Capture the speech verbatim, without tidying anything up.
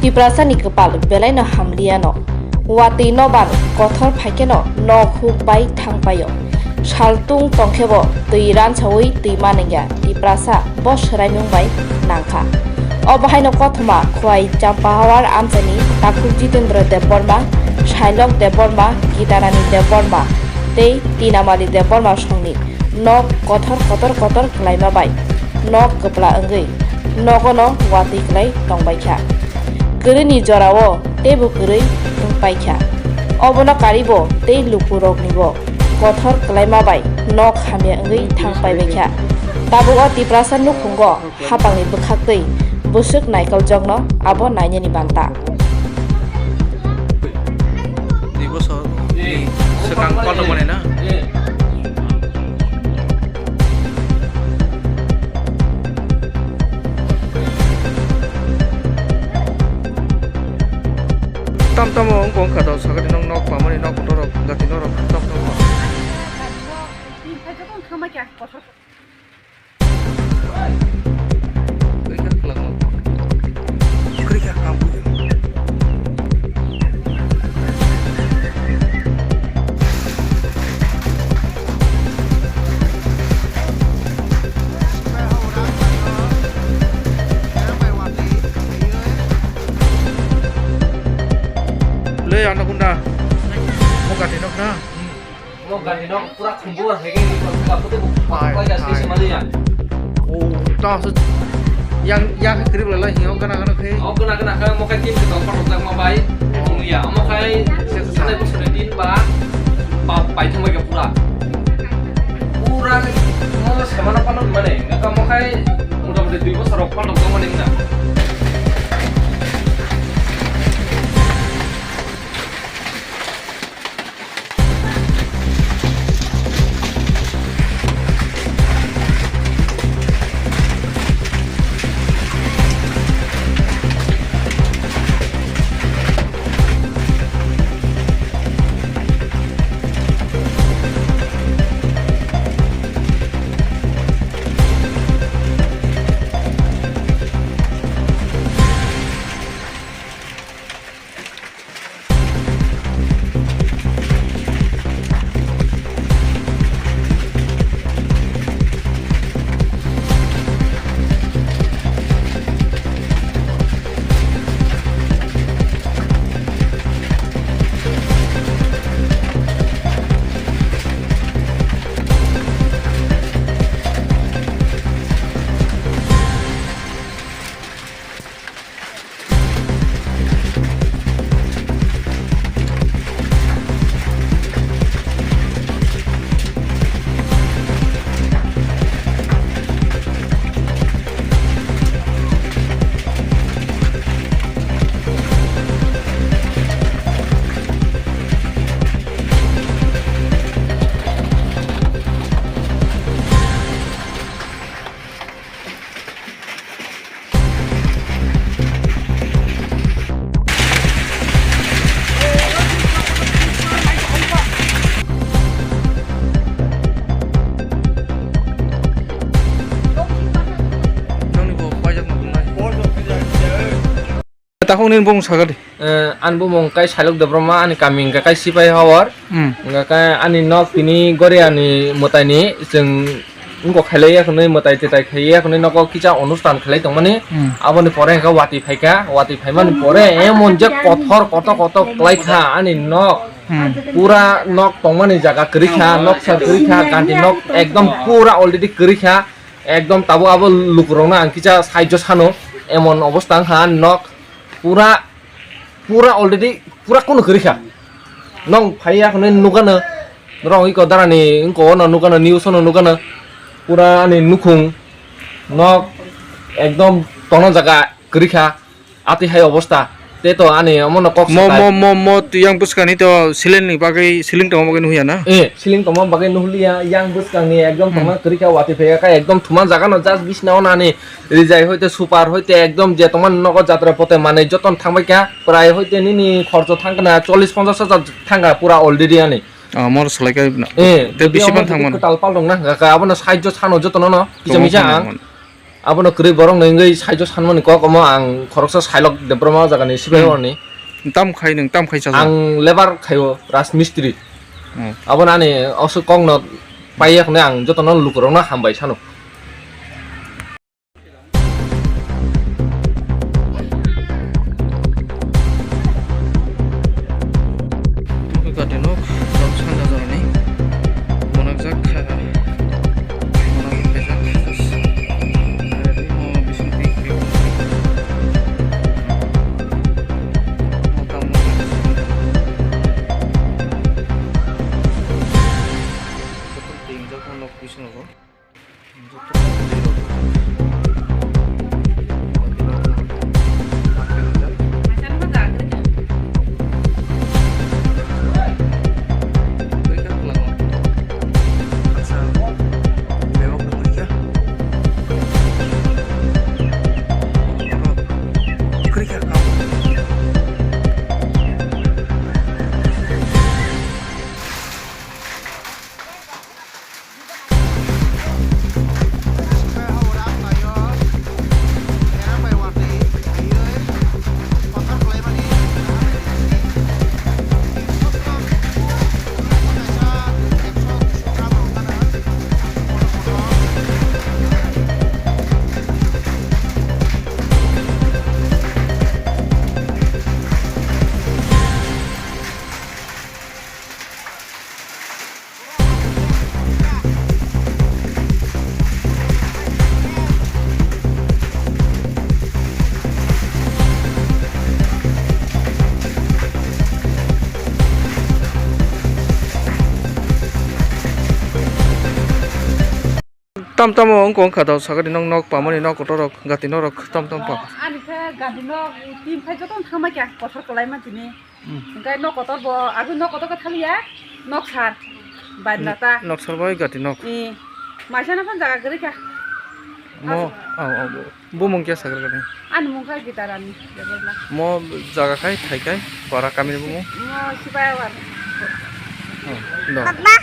Tiprasani kwpal belaino hamliyano. Watwi nobar kothor phaikheno nok huk bai thangpaio. Saltung tongkhebo twi ransawi twi manwngya Tiprasa bo swraimung bai nangkha. O bahaino kothoma Khowai Champahawar amchaini takhuk Jitendra Debbarma, Sailok Debbarma, Gitarani Debbarma tei Tinamali Debbarma songni nok kothor kotor kotor kwlaima bai nok kwpla wngwi nogono watwi kwlai tongbaikha. Kwrwini jorao teibo kwrwi wngpaikha. Obono karibo tei lukuroknibo kothor kwlaima bai nok hamya wngwi thangpaibaikha. Tabuk o Tiprasa nukhungo hapangni bwkhaktwi bwswk naikoljokno abo nainani banta. Dui bosor ni swkang paltokmani na? Tam tamo wngkha wngkha do, sakani nok, nok pamani nok, motor rok, gati nok rok, tam tamo. Le, ano kunda. Mo gati nok na. Mo gari no pura khumbu hai ke ni ko ka pute ko Hai, koi ka hai. Station mali ya. Oh, ta so yang, yang khe krip la la hiyo gana gana khe. Oh, gana gana khe mo kai tin ko pa rok ma bai. Oh. Ya, mo kai se sa ne ko sene tin ba. Ba bai thong bai ka pura. Pura mo se mana pa no mane. Ka mo kai muta muti dui bosor rok pa rok mane na. Takhuk nini bumung sakha di. Eh, ani bumung kai Sailok Debbarma, ani kami hwnkha kai Sipai Hawar. Hmm. Hwnkha kai ani nok tini Goriani mwtaini chwng wngkok khailai ya hwnwi mwtai tetai khai ya hwnwi nogo kisa onusthan khlai tongmani. Hmm. Aboni pore hwnkha watwi phaikha, watwi phaimani pore emon je kothor kotor kotor kwlai kha ani nok. Hmm. Pura nok tongmani jaga kwrwi kha, nok sar kwrwi kha, ganti nok ekdom pura already kwrwi kha. Ekdom tabuk abo lukurokno ang kisa saijo sano emon obostha wngkha ani nok. Pura, pura already pura kunu kwrwi kha. Nong phai ya hwnwi nukgano, norok iko darani wngko no nukgano, news no nukgano. Pura ani nukhung nok ekdom tongna jaga kwrwi kha. Atwi hai obostha. Tei to ani omono kok Mo, sakai. Mo, mo, mo, twi yang bwskangni to ceiling ni bagwi, ceiling tongma bagwi nuhya na? Eh, ceiling tongma bagwi nuhliya, yang bwskangni ekdom Hmm. tongma kwrwi kha, watwi phai kha, ekdom thuma jaga no just bisna o nani. Rijai hoite super hoite ekdom je tongmani nogo jatra pote manwi jotono thangbai kha, prai hoite nini khorcho thangkha na chollish ponchash hajar thangkha pura already ani. Ah, mor salai kai bwna. Eh, tei bisi ban thang mano. Kwtal pal rok na hwnkha khe, abono side o sano jotono no kisa misa ang. Abono kwrwi borok no wngwi side o sanmani kok omo ang khoroksa sailok Debbarma o jaga ni sipai oroni. Tam khai nwng, tam khai chajak. Ang lebar khaio, rajmistri. Hmm. Abono ani oso kok no paiya hwnwi ang jotono lukurok no hambai sano. Gati nok, jam sanja jorani. Monakjak, monakjak khaijak. Mo bising tik tik. Mo tam nok. Ting jak nok bisingo. Tam tamo wngkha wngkha da, sagani nok, nok pamani nok kotor rok, gati nok rok tam tam pa. Ani khe gati nok tin phai joto thangma kya kotor kolai ma tini. Hmm. Hingke nok kotor bo, abo nok kotor khe thaliya, nok sar, bai nata. Nok sar bai gati nok. Eh, maisa na phone jaga kwrwi kha. Mo, au, au, bo, bumung kya sagar gani? Ani mung kha Gita Rani, Debbarma. Mo jaga khai, thai khai, para kami ni bumung? Mo Sipayawan. Oh, no. Papa.